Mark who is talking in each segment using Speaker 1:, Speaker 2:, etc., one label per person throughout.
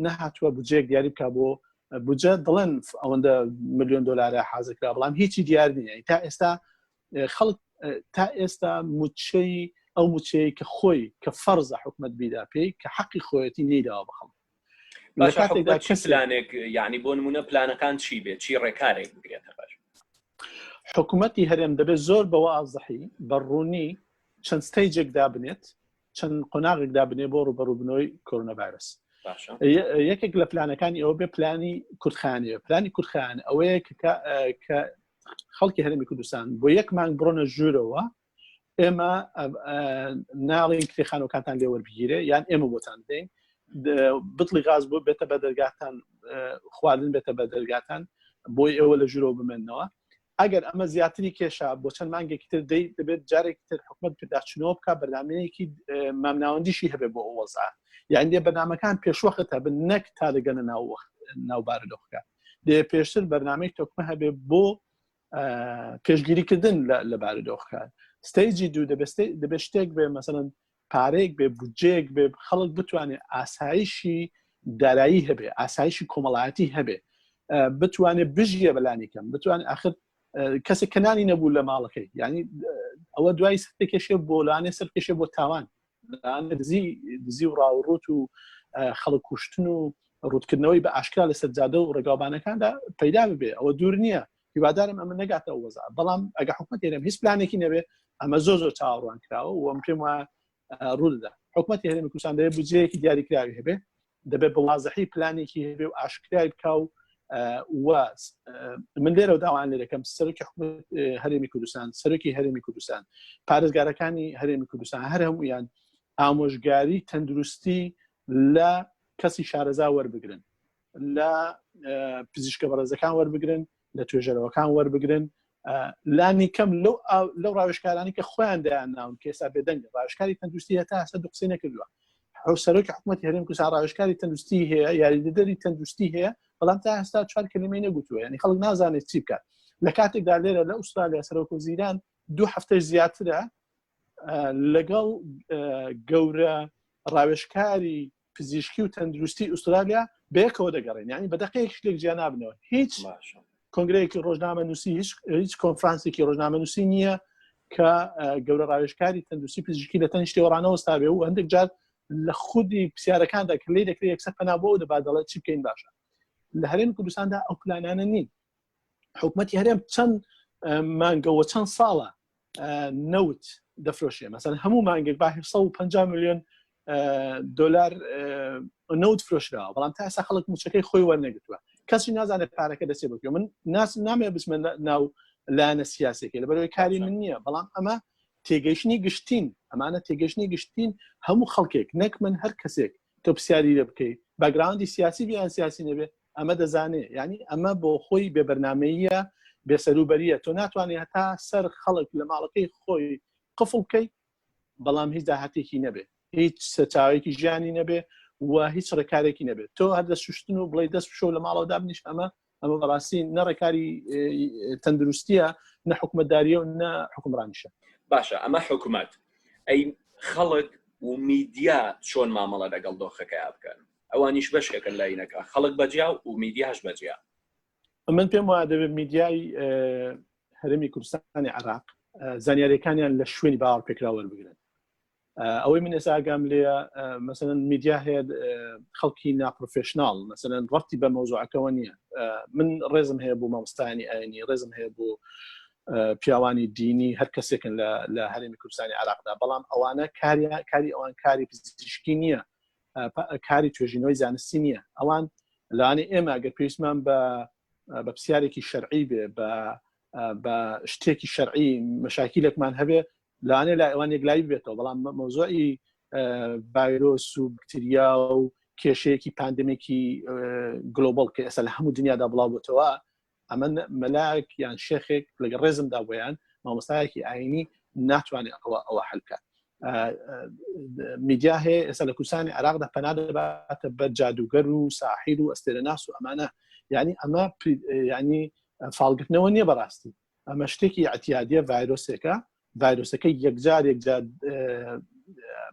Speaker 1: نەهاتووە بجێک دیاری بکە بۆ بجە دەڵێن ئەوەندە میلیۆن دلارە حازر کرا بەڵام هیچی دیار نییە تا ئێستا خەڵک تا ئێستا موچەی ئەو موچەیە کە خۆی کە فەرزە حکومت بیدا پێی کە حەقی خۆیەتی نەیداوە بە خەڵک.
Speaker 2: لە کاتێکدا چ پلانێک یعنی بۆ نمونە پلانەکان چی بێت چی ڕێکارێک بگرێتە بەر؟
Speaker 1: حکوومەتی هەرێم دەبێت زۆر بەوە ئازحی بە ڕوونی چەند stage ێک دابنێت چەند قۆناغێک دابنێ بۆ ڕوبەڕوبنەوەی کۆرۆنا ڤایرۆس یەکێک لە پلانەکانی ئەوە بێ پلانی کورتخانەیە پلانی کورتخان ئەوەیە کە خەڵکی هەرێمی کوردستان بۆ یەک مانگ بڕۆنە ژوورەوە ئێمە ناڵین کرێخانەکانتان لێ وەربگیرێ یان ئێمە بۆتان دەین بتڵی غاز بۆ بێتە بە دەرگاتان خواردن بێتە بە دەرگاتان بۆی ئێوە لە ژوورەوە بمێنەوە ئەگەر ئەمە زیاتری کێشا بۆ چەند مانگێکی تر دەی دەبێت جارێکی تر حکومت پێداچنەوە بکە بەرنمەیەکی مامناوەندیشی هەبێ بۆ ئەو وەزع یان دێ بەرنمەکان پێشوەخت هەبن نەک تا دەگەنە ناو وەخت ناو بارودۆخەکە دێ پێشتر بەرنمەی تۆکمە هەبێ بۆ پێشگیریکردن لە بارودۆخەکە stage ی دوو دەبێت شتێک بێ مەسەلەن پارەیەک بێ بودجەیەک بێ خەڵک بتوانێت ئاسایشی دارایی هەبێ ئاسایشی کۆمەڵایەتی هەبێ بتوانێت بژیە بەلانی کەم بتوانێت ئاخر کەسێک کەنانی نەبوو لە ماڵەکەی یعنی ئەوە دوای سەرکێشێ بۆ لانێ سەرکێشێ بۆ تاوان دزی دزی و ڕاوڕوت و خەڵک کوشتن و ڕوتکردنەوەی بە ئاشکرا لەسەر جادە و ڕێگاوبانەکاندا پەیدا ببێ ئەوە دوور نییە هیوادارم ئەمە نەگاتە ئەو وەزع بەڵام ئەگە حکومەت هەرێم هیچ پلانێکی نەبێ ئەمە زۆر زۆر چاوەڕوان کراوە و ئەم پێم وایە ڕوودەدا حکومەتی هەرێمی کوردستان دەبێت بودجەیەکی دیاریکراوی هەبێ دەبێت بە وازحی پلانێکی هەبێ و ئاشکرای بکا و و من لێرە داوان لێ دەکەم سەرۆکی حکومەت هەرێمی کوردستان سەرۆکی هەرێمی کوردستان پارێزگارەکانی هەرێمی کوردستان هەر هەمویان ئامۆژگاری تەندروستی لە کەسی شارەزا وەربگرن لە پزیشکە بەڕێزەکان وەربگرن لە توێژەرەوەکان وەربگرن لانی کەم لەو لەو ڕاوێژکارانی کە خۆیان دایان ناون کە ئێستا بێدەنگ ڕاوێژکاری تەندروستی هەتا ئێستا دوو قسەی نەکردووە ئەو سەرۆکی حکوومەتی هەرێم کوردستان ڕاوێژکاری تەندروستی هەیە یاریدەدەری تەندروستی هەیە بەڵام تا ئێستا چوار کلمەی نەگوتووە یعنی خەڵک نازانێت چی بکات لە کاتێکدا لێرە لە ئوسترالیا سەرۆک وەزیران دوو هەفتەش زیاترە لەگەڵ گەورە ڕاوێژکاری پزیشکی و تەندروستی ئوسترالیا بەیەکەوە دەگەڕێن یعنی بە دەقەیەکیش لێک جیا نابنەوە هیچ کۆنگرەیەکی ڕۆژنامە نووسی هیچ هیچ کۆنفرانسێکی ڕۆژنامە نووسی نییە کە گەورە ڕاوێژکاری تەندروستی پزیشکی لە تەنیشتی وەڕانەوە ستابێ و هەندێک جار لە خودی پرسیارەکاندا کە لێ دەکرێت یەکسەر پەنا بۆ دەبا دەڵێت چی بکەین باشە لە هەرێمی کوردستاندا ئەو پلانانە نین حکومەتی هەرێم چەند مانگەوە چەند ساڵە نەوت دەفرۆشێ مەسەن هەموو مانگێک با 150 میلیۆن دلار نەوت فرۆشراوە بەڵام تا ئێستا خەڵک موچەکەی خۆی وەرنەگرتووە کەسی نازانێت پارەکە دەچێت بکوێ من ناس نامێ بچمە ناو لایەنە سیاسەکەی لەبەرەوەی کاری من نییە بەڵام ئەمە تێگەیشتنی گشتین ئەمانە تێگەشتنی گشتین هەموو خەڵکێک نەک من هەر کەسێک تۆ پرسیاری لێ بکەیت background ی سیاسی بیان سیاسی نەبێ ئەمە دەزانێ یعنی ئەمە بۆ خۆی بێبەرنمەیە بێسەروبەریە تۆ ناتوانێت هەتا سەر خەڵک لە ماڵەکەی خۆی قفڵ بکەیت بەڵام هیچ داهاتێکی نەبێ هیچ سەرچاوێکی ژیانی نەبێ و هیچ ڕێکارێکی نەبێت تۆ هەر دەست شوشتن و بڵێ دەست بشۆ لە ماڵەوە دابنیش ئەمە ئەمە بەڕاستی نە ڕێکاری تەندروستیە نە حکومەتداریە و نە حکومڕانیشە
Speaker 2: باشە ئەمە حکومەت ئەی خەڵک و میدیا چۆن مامەڵە لەگەڵ دۆخەکەیا بکەن ئەوانیش بەشێکن لە ئینەکە خەڵک بەجیا و میدیاش بەجیا.
Speaker 1: من پێم وایە دەبێت میدیای هەرێمی کوردستانی عێراق زانیاریەکانیان لە شوێنی باوەڕ پێکراو وەربگرن ئەوەی من ئێستا ئاگام لێیە مەسەلەن میدیا هەیە خەڵکی ناپرۆفێشناڵ مەسەلەن ڕەتی بە مەوزوعەکەوە نییە من ڕێزم هەیە بۆ مامۆستایانی ئاینی ڕێزم هەیە بۆ پیاوانی دینی هەر کەسێکن لە هەرێمی کوردستانی عراقدا بەڵام ئەوانە کاری ئەوان کاری پزیشکی نییە کاری توێژینەوەی زانستی نییە ئەوان لانی ئێمە گەر پێویستمان بە بە پرسیارێکی شەرعی بێ بە بە شتێکی شەرعی مەشاکیلێکمان هەبێ لەوانەیە لای ئەوان یەکلایی بێتەوە بەڵام مەوزوعی ڤایرۆس و بکتریا و کێشەیەکی pandemic ی global کە ئێستا لە هەموو دنیادا بڵاو بۆتەوە ئەمە مەلاک یان شێخێک لەگە ڕێزمدا بۆیان مامۆستایەکی ئاینی ناتوانێت ئەوە ئەوە حل بکات میدیا هەیە ئێستا لە کوردستانی عراقدا پەنا دەباتە بە جادوگەر و ساحیر و ئەستێرەناس و ئەمانە یعنی ئەمە یعنی فاڵگرتنەوە نییە بەڕاستی ئەمە شتێکی ئەتیادیە ڤایرۆسێکە ڤایرۆسەکە یەکجار یەکجار.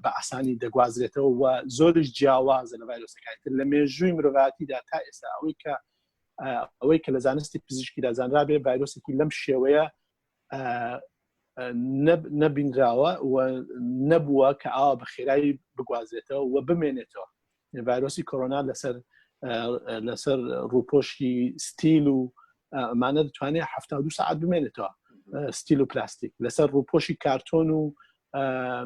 Speaker 1: بە ئاسانی دەگوازرێتەوە و زۆریش جیاوازە لە ڤایرۆسەکانی تر لە مێژووی مرۆڤاتیدا تا ئێستا ئەوەی کە ئەوەی کە لە زانستی پزیشکیدا زانرابێ ڤایرۆسێکی لەم شێوەیە نەبینراوە و نەبووە کە ئاوا بە خێرایی بگوازێتەوە و بمێنێتەوە ڤایرۆسی کۆرۆنا لەسەر لەسەر ڕووپۆشی ستیل و ئەمانە دەتوانێت ه سعات بمێنێتەوە ستیل و پلاستیک لەسەر ڕووپۆشی کارتۆن و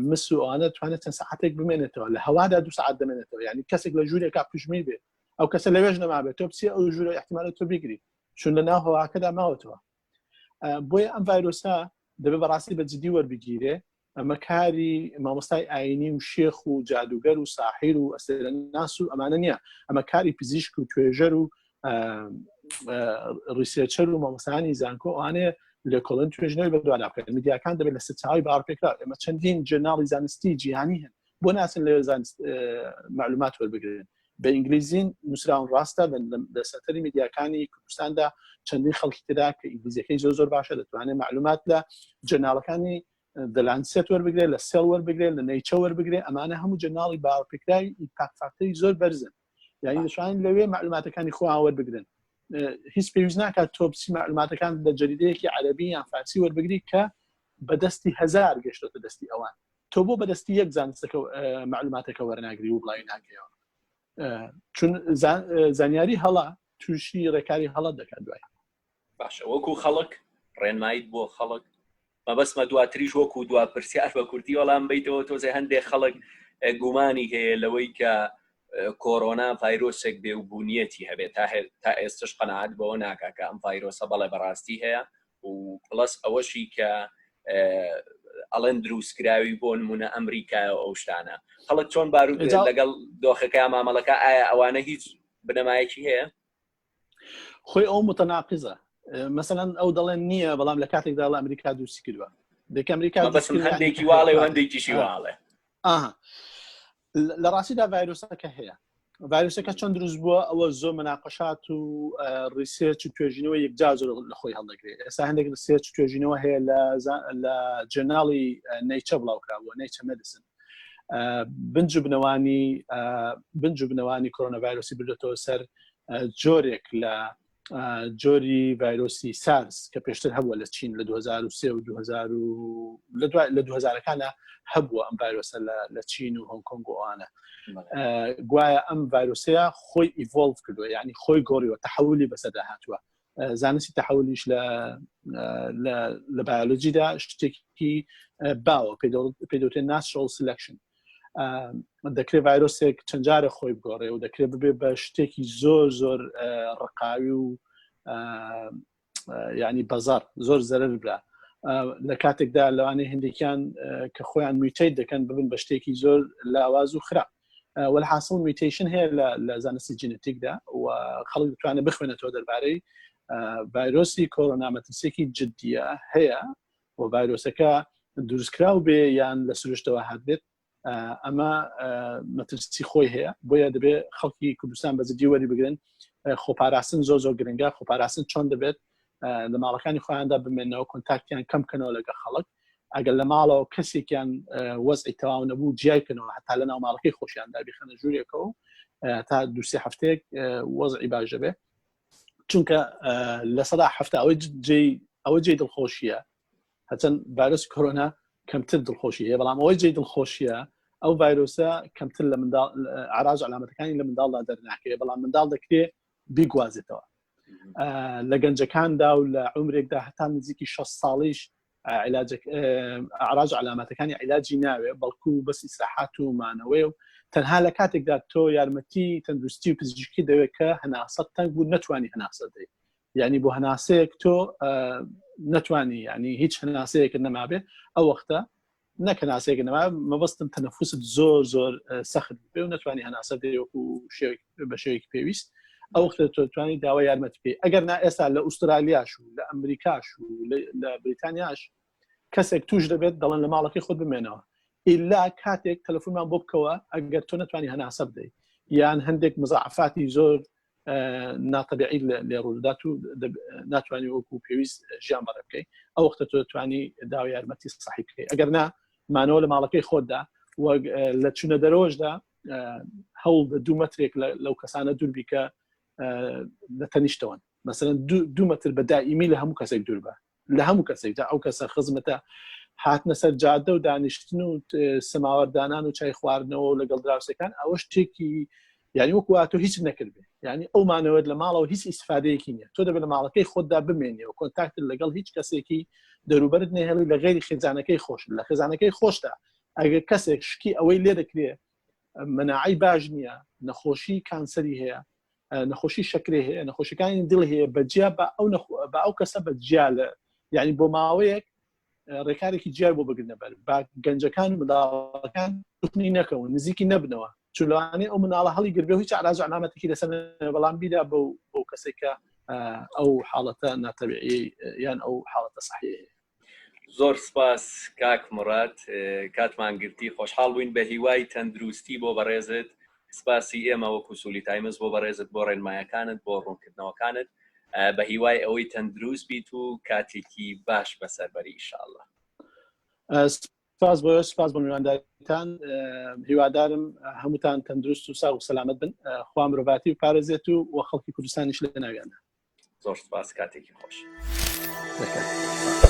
Speaker 1: مس و ئەوانە توانێت چەند ساعتێک بمێنێتەوە لە هەوادا دو ساعت دەمێنێتەوە یعنی کەسێک لە ژوورێکا پژمی بێت ئەو کەسە لەوێش نەمابێت تۆ بچی ئەو ژوورە احتیمالە تۆ بیگری چون لە ناو هەواکەدا ماوەتەوە بۆیە ئەم ڤایرۆسە دەبێت بەڕاستی بە جدی وەربگیرێ ئەمە کاری مامۆستای ئاینی و شێخ و جادوگەر و ساحیر و ئەستێرەناس و ئەمانە نییە ئەمە کاری پزیشک و توێژەر و researcher و مامۆستایانی زانکۆ ئەوانەیە لێکۆڵن توێژنەوەی بەدوادا بکەن میدیاکان دەبێت لە سەرچاوەی باوەڕپێکراو ئێمە چەندین journal ی زانستی جیهانی هەن بۆ ناچن لەوێ زانست معلومات وەربگرن بە ئینگلیزین نووسراون ڕاستە لە سەنتەری میدیاکانی کوردستاندا چەندین خەڵکی تێدا کە ئینگلیزیەکەی زۆر زۆر باشە دەتوانێت معلومات لە journal ەکانی The Lancet وەربگرێت لە Cell وەربگرێت لە Nature وەربگرێت ئەمانە هەموو journal ی باوەڕپێکراوی impact factor ی زۆر بەرزن یعنی دەتوانن لەوێ معلوماتەکانی خۆیان وەربگرن هیچ پێویست ناکات تۆ بچی معلوماتەکان لە جەریدەیەکی عەربی یان فارسی وەربگری کە بەدەستی هەزار گەشتۆتە دەستی ئەوان تۆ بۆ بەدەستی یەک زانستەکە معلوماتەکە وەرناگری و بڵاوی ناکەیەوە چون زانیاری هەڵا تووشی ڕێکاری هەڵە دەکات دوای
Speaker 2: باشە وەکو خەڵک ڕێنماییت بۆ خەڵک مەبەستمە دواتریش وەکو دوا پرسیار بە کورتی وەڵام بیتەوە تۆزێ هەندێک خەڵک گومانی هەیە لەوەی کە کۆرۆنا ڤایرۆسێک بێ و بوونیەتی هەبێت تا تا ئێستش قەنەعات بەوە ناکا کە ئەم ڤایرۆسە بەڵێ بەڕاستی هەیە و plus ئەوەشی کە ئەڵێن دروستکراوی بۆ نمونە ئەمریکایە ئەو شتانە خەڵک چۆن بارو لەگەڵ دۆخەکە مامەڵەکە ئایا ئەوانە هیچ بنەمایەکی هەیە
Speaker 1: خۆی ئەو متەناقزە مەسەەن ئەو دەڵێن نییە بەڵام لە کاتێکدا لە ئەمریکا دروستی کردووە
Speaker 2: دێک ئەمریکا بەسم هەندێکی واڵێ و هەندێکیشی واڵێ
Speaker 1: لە ڕاستیدا ڤایرۆسەکە هەیە ڤایرۆسەکە چۆن دروست بووە ئەوە زۆر مناقەشات و research و توێژینەوە یەکجار زۆر لە خۆی هەڵدەگرێت ئێستا هەندێک research توێژینەوە هەیە لە journal ی Nature بڵاوکراوە Nature Medicine بنج و بنەوانی بنج و بنەوانی کۆرۆنا ڤایرۆسی بردێتەوە سەر جۆرێک لە جۆری ڤایرۆسی سارس کە پێشتر هەبووە لە چین لە 2003 و 2000 لە دوای لە 2000ەکانە هەبووە ئەم ڤایرۆسە لە چین و هۆنگ کۆنگ و ئەوانە گوایە ئەم ڤایرۆسەیە خۆی evolve کردووە یعنی خۆی گۆڕیوە تەحولی بەسەردا هاتووە زانستی تەحولیش لە لە بایۆلۆجیدا شتێکی باوە پێدەوتێن natural selection دەکرێت ڤایرۆسێک چەند جارە خۆی بگۆڕێ و دەکرێت ببێ بە شتێکی زۆر زۆر ڕقاوی و ینی بەزار زۆر زەرر برا لە کاتێکدا لەوانەیە هەندێکیان کە خۆیان mutate دەکەن ببن بە شتێکی زۆر لاواز و خراپ وەلحاسڵ mutation هەیە لە زانستی جینەتیکدا و خەڵک بتوانێت بخوێنێتەوە دەربارەی ڤایرۆسی کۆرۆنا مەترسیەکی جددیە هەیە و ڤایرۆسەکە دروستکراو بێ یان لە سروشتەوە هاتبێت ئەمە مەترسی خۆی هەیە بۆیە دەبێت خەڵکی کوردستان بە جدی وەری بگرن خۆپاراستن زۆر زۆر گرنگە خۆپاراستن چۆن دەبێت لە ماڵەکانی خۆیاندا بمێنەوە contact یان کەم بکەنەوە لەگە خەڵک ئەگەر لە ماڵەوە کەسێکیان وەزعی تەواو نەبوو جیای کەنەوە هەتا لە ناو ماڵەکەی خۆشیاندا بیخەنە ژوورێکەوە تا دوسێ هەفتەیەک وەزعی باش دەبێ چونکە 70% ئەوەی جێ ئەوە جێ دڵخۆشیە هەچەند ڤایرۆسی کۆرۆنا کەمتر دڵخۆشی هەیە بەڵام ئەوەی جێ دڵخۆشیە ئەو ڤایرۆسە کەمتر لە منداڵ ئاراز علامەتەکانی لە منداڵدا دەرناکەوێت بەڵام منداڵ دەکرێت بیگوازێتەوە لە گەنجەکاندا و لە عمرێکدا هەتا نزیکی 6 ساڵیش ئەعراج علامەتەکانی عیلاجی ناوێ بەڵکو بەس ئیسراحات و مانەوەی و تەنها لە کاتێکدا تۆ یارمەتی تەندروستی و پزیشکی دەوێت کە هەناسەت تەنگ بوو نەتوانی هەناسە دەی یعنی بۆ هەناسەیەک تۆ نەتوانی ینی هیچ هەناسەیەکت نەمابێ ئەو وەختە نەک هەناسەیەک نەما مەبەستم تەنەفوست زۆر زۆر سەخت بێ و نەتوانی هەناسە دەی وەکو بە شێوەیەکی پێویست ئەو وەختە تۆ توانی داوا یارمەتی بکەی ئەگەر نا ئێستا لە ئوسترالیاش و لە ئەمریکاش و لە بریتانیاش کەسێک توش دەبێت دەڵێن لە ماڵەکەی خۆت بمێنەوە ئیلا کاتێک تەلەفۆنمان بۆ بکەوە ئەگەر تۆ نەتوانی هەناسە بدەیت یان هەندێک مزاعفاتی زۆر ناتەبیعی لێ ڕوودات و ناتوانانی وەکو پێویست ژیان بەڕێ بکەی ئەو وەختە تۆ توانی داوای یارمەتی سەحی بکەی ئەگەر نا مانەوە لە ماڵەکەی خۆتدا وەک لە چونە دەرەوەشدا هەوڵ بە دوو مەترێک لەو کەسانە دووربی کە لە تەنیشتەوەن مەسەن دوو مەتر بە دائیمی لە هەموو کەسێک دوور بە لە هەموو کەسێکدا ئەو کەسە خزمەتە هاتنە سەر جادە و دانیشتن و سەماوەردانان و چای خواردنەوە و لەگەڵ دراوسەکان ئەوە شتێکی یعنی وەکو تۆ هیچ نەکردێ یعنی ئەو مانەوەت لە ماڵەوە هیچ ئیسفادەیەکی نییە تۆ دەبێت لە ماڵەکەی خۆتدا بمێنیەوە contact لەگەڵ هیچ کەسێکی دەروبەرت نەهێڵی لە غێری خێزانەکەی خۆش لە خێزانەکەی خۆشدا ئەگەر کەسێک شکی ئەوەی لێ دەکرێ مەناعەی باش نییە نەخۆشی کانسەری هەیە نەخۆشی شەکرێ هەیە نەخۆشیەکانی دڵ هەیە بەجیا بە ئەو بە ئەو کەسە بە جیا لە یعنی بۆ ماوەیەک ڕێکارێکی جیای بۆ بگرنە بەر با گەنجەکان و منداڵەکان توخنی نەکەون نزیکی نەبنەوە چون لەوانەیە ئەو مناڵە هەڵی گربێ و هیچ ئاراز و علامەتێکی لەسەر بەڵام بیدا بەو بەو کەسێک کە ئەو حاڵەتە ناتەبیعی یان ئەو حاڵەتە سەحیە
Speaker 2: زۆر سپاس کاک مڕات کاتمان گرتی خۆشحاڵ بووین بە هیوای تەندروستی بۆ بەڕێزت سپاسی ئێمە وەکو سولی تایمز بۆ بەڕێزت بۆ ڕێنمایەکانت بۆ ڕوونکردنەوەکانت بە هیوای ئەوەی تەندروست بیت و کاتێکی باش بەسەر بەری ئیشاءاللە.
Speaker 1: سپاس بۆ سپاس بۆ میوانداریتان هیوادارم هەمووتان تەندروست و ساغ و سەلامەت بن خوا مرۆڤاتی و پارێزێت و وە خەڵکی کوردستانیش لە ناویاندا
Speaker 2: زۆر سپاس کاتێکی خۆش.
Speaker 1: دەکەن.